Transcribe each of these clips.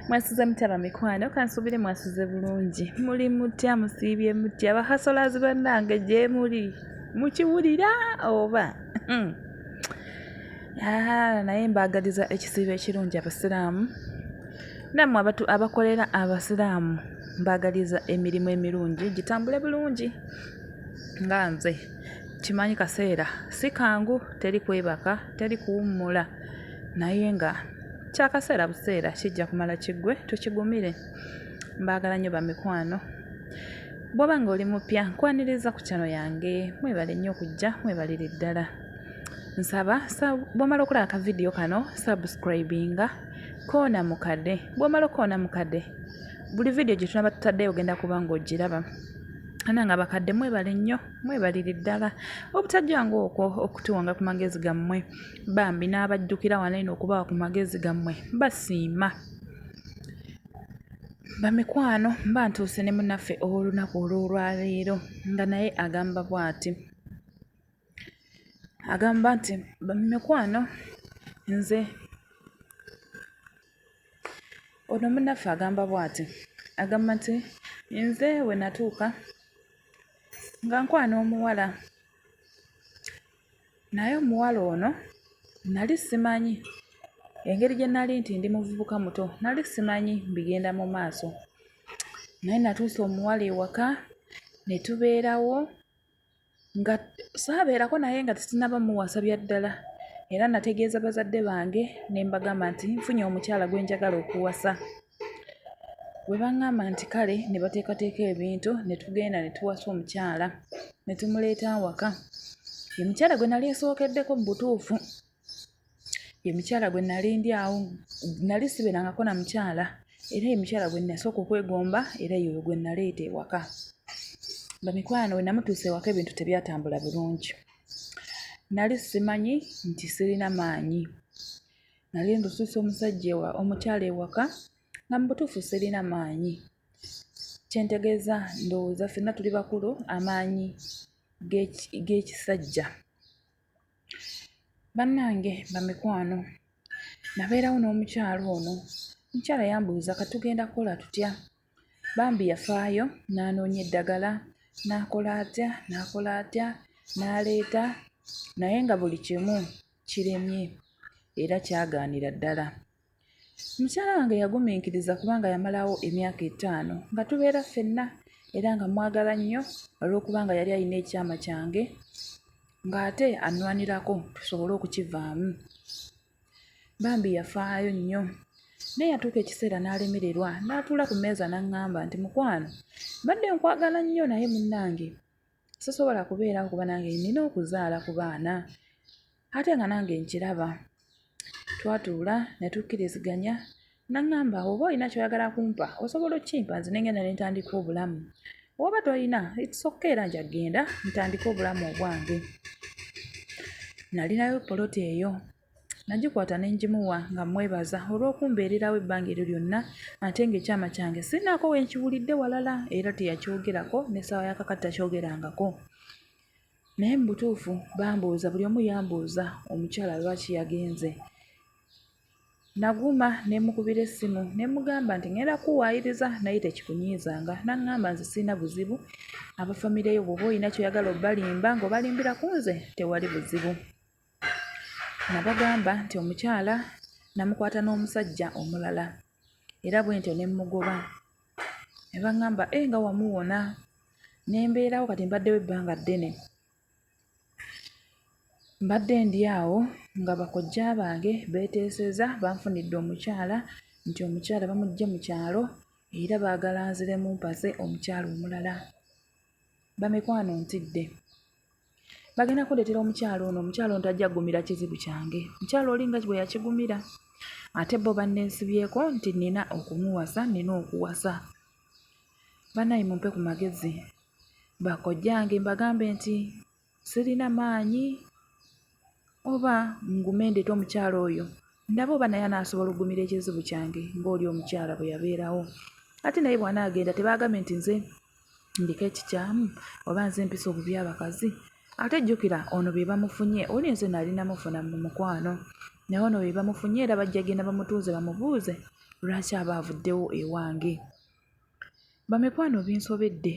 Mwasuze mutya bamikwano, kansuubire mwasuze bulungi. Muli mutya, musiibye mutya, bahasolazi bannange gye muli mukiwulira oba? Ah, naye mbaagaliza ekisiibo ekirungi abasiraamu nammwe abatu abakolera abasiraamu mbaagaliza emirimu emirungi gitambule bulungi nga nze kimanyi kaseera si kangu teri kwebaka teri kuwummula naye nga kyakaseera buseera kijja kumala kiggwe tukigumire mbaagala nnyo bamikwano bw'oba nga oli mupya nkwaniriza ku kyano yange mwebale nnyo okujja mwebalire ddala nsaba bwomala okulaba ka vidiyo kano subscribinga koona mukadde bwomala okukoona mukadde buli vidiyo gye tunaba tutaddeyo ogenda kuba ng'ogiraba anange abakadde mwebale nnyo mwebalire ddala obutajja ng'okwo okutuwanga ku magezi gammwe bambi n'abajjukira wano eno okubawa ku magezi gammwe basiima bamikwano mba ntuuse ne munnaffe ow'olunaku olw'olwaleero nga naye agamba bw'ati agamba nti mikwano nze ono munnaffe agamba bw'ati agamba nti nze we natuuka nga nkwana omuwala naye omuwala ono nali simanyi engeri gye nali nti ndi muvubuka muto nali simanyi bigenda mu maaso naye natuusa omuwala ewaka ne tubeerawo nga saabeerako naye nga tetunnaba muwasa bya ddala era nategeeza bazadde bange ne mbagamba nti nfunye omukyala gwe njagala okuwasa. Bwe bangamba nti kale ne bateekateeka ebintu ne tugenda ne tuwasa omukyala ne tumuleeta awaka. Ye mukyala gwe nali nsookeddeko mu butuufu. Ye mukyala gwe nali ndi awo nali sibeerangako na mukyala era ye mukyala gwe nasooka okwegomba era y'oyo gwe naleeta ewaka. Bamikwano bwe namutuusa ewaka ebintu tebyatambula bulungi. Nali simanyi nti sirina maanyi. Nali ntuusa omusajja ewa omukyala ewaka nga mu butuufu sirina maanyi. Kye ntegeeza ndowooza ffenna tuli bakulu amaanyi g'ekisajja. Bannange bamikwano nabeerawo n'omukyala ono. Omukyala yambuuza kati tugenda kkola tutya? Bambi yafaayo n'anoonya eddagala, n'akola atya, n'akola atya, n'aleeta naye nga buli kimu kiremye era kyagaanira ddala. Mukyala wange yagumiikiriza kubanga yamalawo emyaka etaano nga tubeera ffenna era nga mmwagala nnyo olw'okubanga yali alina ekyama kyange ng'ate annwanirako tusobole okukivaamu. Bambi yafaayo nnyo naye yatuuka ekiseera n'alemererwa n'atuula ku mmeeza n'aŋŋamba nti mukwano mbadde nkwagala nnyo naye munnange sisobola kubeerawo kuba nange nnina okuzaala ku baana ate nga nange nkiraba. Twatuula ne tukkiriziganya n'aŋŋamba oba olina ky'oyagala kumpa osobola okukimpa nze ne ŋŋenda ne ntandika obulamu, bw'oba tolina it's okay era nja ggenda ntandike obulamu obwange. Nalinayo poloti eyo nagikwata ne ngimuwa nga mmwebaza olw'okumbeererawo ebbanga eryo lyonna ate ng'ekyama kyange sirinaako we nkiwulidde walala era teyakyogerako n'essaawa ya kaakati takyogerangako. Naye mu butuufu bambuuza buli omu yambuuza omukyala lwaki yagenze. Naguma ne mmukubira essimu ne mmugamba nti ŋŋenda kukuwaayiriza naye tekikunyiizanga. N'aŋŋamba nze sirina buzibu, aba famire yo bw'oba olina ky'oyagala obbalimba ng'obalimbira ku nze tewali buzibu. Nabagamba nti omukyala namukwata n'omusajja omulala era bwentyo ne mmugoba. Ne baŋŋamba ee nga wamuwona! Ne mbeerawo kati mbaddewo ebbanga ddene. Mbadde ndi awo nga bakojja bange beeteesezza banfunidde omukyala nti omukyala bamuggye mu kyalo era baagala nziremu mpase omukyala omulala. Bamikwano ntidde. Bagenda kundeetera omukyala ono, omukyala ono tajja kugumira kizibu kyange. Omukyala oli nga bwe yakigumira ate bo banneesibyeko nti nnina okumuwasa, nnina okuwasa. Bannaye mumpe ku magezi bakojjange mbagambe nti sirina maanyi oba ngume ndeete omukyala oyo ndabe oba naye anaasobola okugumira ekizibu kyange ng'oli omukyala bwe yabeerawo. Ate naye bw'anaagenda tebaagambye nti nze ndiko ekikyamu oba nze mpisa obubi abakazi. Ate jjukira ono be bamufunye, oli nze nali namufuna mu mukwano naye ono be bamufunye era bajja genda bamutuuze bamubuuze Lwaki aba avuddewo ewange? Bamikwano binsobedde.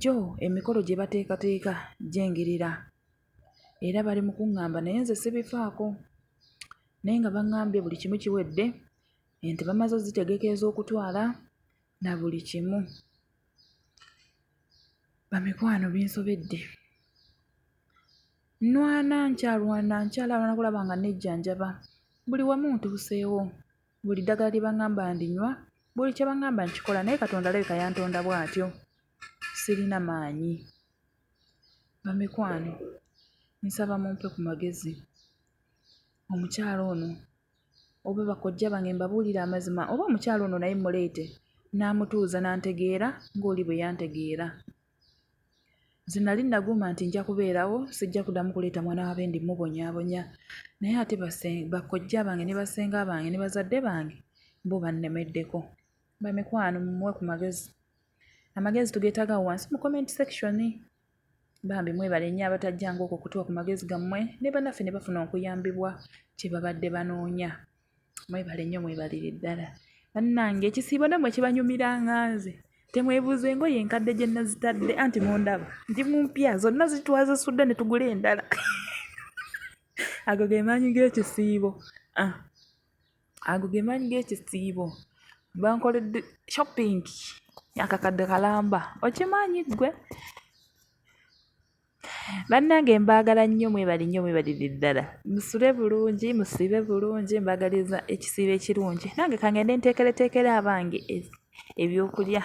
Gyo emikolo gye bateekateeka gyengerera era bali mu kuŋŋamba naye nze sibifaako. Naye nga baŋŋambye buli kimu kiwedde, ente bamaze ozitegeka ez'okutwala na buli kimu. Bamikwano binsobedde. Nnwana nkyalwana nkyalwana kulaba nga nejjanjaba. Buli wamu ntuuseewo. Buli ddagala lye baŋŋamba ndinywa, buli kye baŋŋamba nkikola naye Katonda alabika yantonda bw'atyo. Sirina maanyi. Bamikwano nsaba mumpe ku magezi. Omukyala ono oba bakojja bange mbabuulire amazima oba omukyala ono naye mmuleete n'amutuuza n'antegeera ng'oli bwe yantegeera. Nze nali naguma nti nja kubeerawo sijja kuddamu kuleeta mwana wa bendi mubonyaabonya naye ate bakojja bange ne basenga bange ne bazadde bange bo bannemeddeko. Bamikwano mumuwe ku magezi. Amagezi tugeetaaga awo wansi mu comment section. Bambi mwebale nnyo abatajjanga okwo okutuwa ku magezi gammwe ne bannaffe ne bafuna okuyambibwa kye babadde banoonya. Mwebale nnyo mwebalire ddala. Bannange ekisiibo nammwe kibanyumira nga nze. Temwebuuza engoye enkadde gye nazitadde anti mundaba ndi mu mpya zonna twazisudde ne tugula endala. Ago ge maanyi g'ekisiibo. Ah, ago ge maanyi g'ekisiibo. Bankoledde shopping akakadde kalamba okimanyi ggwe? Bannange mbaagala nnyo mwebale nnyo mwebalire ddala. Musule bulungi, musiibe bulungi, mbaagaliza ekisiibo ekirungi. Nange kangende nteekereteekere abange ebyokulya.